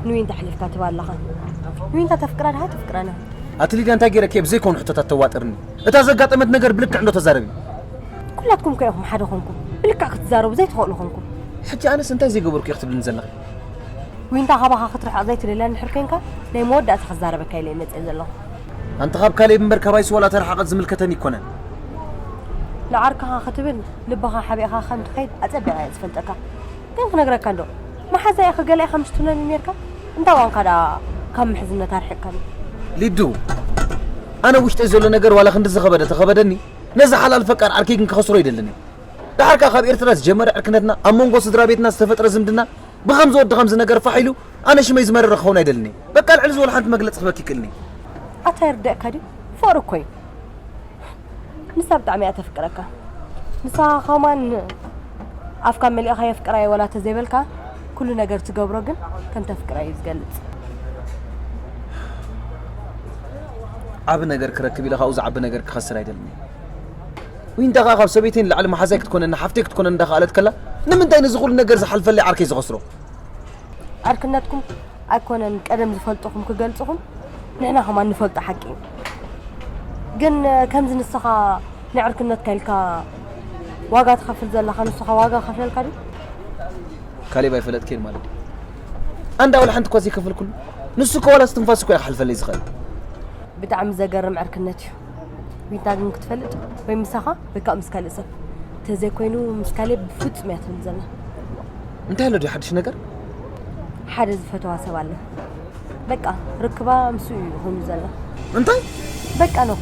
ንዊንታ ኣሕሊፍካ ትህባ ኣለኻ። ንዊንታ ተፍቅራ ድኻ ተፍቅረና? ኣቲ ሊድያ፣ እንታይ ገይረኪ እየ ብዘይኮኑ ሕቶታት ተዋጥርኒ? እታ ዘጋጠመት ነገር ብልክዕ እንዶ ተዛረቢ። ኩላትኩም ከ ኢኹም ሓደ ኮንኩም፣ ብልክዕ ክትዛረቡ ዘይትኽእሉ ኮንኩም። ሕጂ ኣነስ እንታይ ዘይገበርኩ እየ ክትብልኒ ዘለኺ? ዊንታ ካባኻ ክትርሕቕ ዘይትደልያ እንድሕር ኮንካ፣ ናይ መወዳእታ ክዛረበካ ኢለ እየ መፅእ ዘለኹ። ኣንቲ ካብ ካሌብ እምበር ካባይስ ዋላ ተረሓቐት ዝምልከተኒ ይኮነን። ንዓርክኻ ክትብል ልብኻ ሓቢእኻ ከም ትኸይድ ኣጸቢቐ እየ ዝፈልጠካ። ግን ክነግረካ እንዶ፣ መሓዛ ኢኻ ገለ ኢኻ ምሽ ትብለኒ ኔርካ? እንታይ ዋንካ ደኣ ካብ ምሕዝነት ኣርሒቕካኒ? ሊዱ፣ ኣነ ውሽጠይ ዘሎ ነገር ዋላ ክንዲ ዝኸበደ ተኸበደኒ፣ ነዚ ሓላል ፈቃር ዓርከይ ግን ክኸስሮ ይደልን እየ። ደሓር ከኣ ካብ ኤርትራ ዝጀመረ ዕርክነትና፣ ኣብ መንጎ ስድራ ቤትና ዝተፈጥረ ዝምድና ብኸምዚ ወዲ ኸምዚ ነገር ፋሕ ኢሉ፣ ኣነ ሽመይ ዝመረረ ክኸውን ኣይደልን እየ። በቃ ልዕሊ ዝበለ ሓንቲ መግለጺ ክበኪ ይክእልኒ። ኣታ ይርደእካ ድዩ? ፍቕሪ እኮ እዩ። ንሳ ብጣዕሚ እያ ተፍቅረካ። ንሳ ከማን ኣፍካ መሊእኻ የፍቅራ እየ ወላ ተዘይበልካ፣ ኩሉ ነገር ትገብሮ ግን ከም ተፍቅራ እዩ ዝገልጽ። ዓቢ ነገር ክረክብ ኢለ ካብኡ ዝዓቢ ነገር ክኸስር ኣይደልን እየ። ዊንታ ከኣ ካብ ሰበይተይ ንላዕሊ መሓዛይ ክትኮነኒ፣ ሓፍተይ ክትኮነኒ እንዳኸኣለት ከላ፣ ንምንታይ ነዚ ኩሉ ነገር ዝሓልፈለይ ዓርከይ ዝኸስሮ? ዕርክነትኩም ኣይኮነን ቀደም ዝፈልጥኹም ክገልጽኹም፣ ንሕና ከማን ንፈልጦ ሓቂ እዩ። ግን ከምዚ ንስኻ ንዕርክነትካ ኢልካ ዋጋ ትኸፍል ዘለኻ፣ ንስኻ ዋጋ ከፍለልካ ድዩ? ካሌብ ኣይፈለጥክን ማለት ድዩ? ኣንዳ ወላ ሓንቲ እኳ ዘይከፈልኩሉ፣ ንሱ እኮ ዋላ እስትንፋስ እኮ እዩ ክሓልፈለይ ዝኽእል። ብጣዕሚ ዘገርም ዕርክነት እዩ። ዊንታ ግን ክትፈልጥ ወይ ምሳኻ ወይ ከዓ ምስ ካልእ ሰብ፣ ተዘይኮይኑ ምስ ካሌብ ብፍጹም እያ ትብል ዘላ። እንታይ ኣሎ ድዩ ሓድሽ ነገር? ሓደ ዝፈተዋ ሰብ ኣለ። በቃ ርክባ ምስኡ እዩ ኮይኑ ዘሎ። እንታይ? በቃ ኖክ፣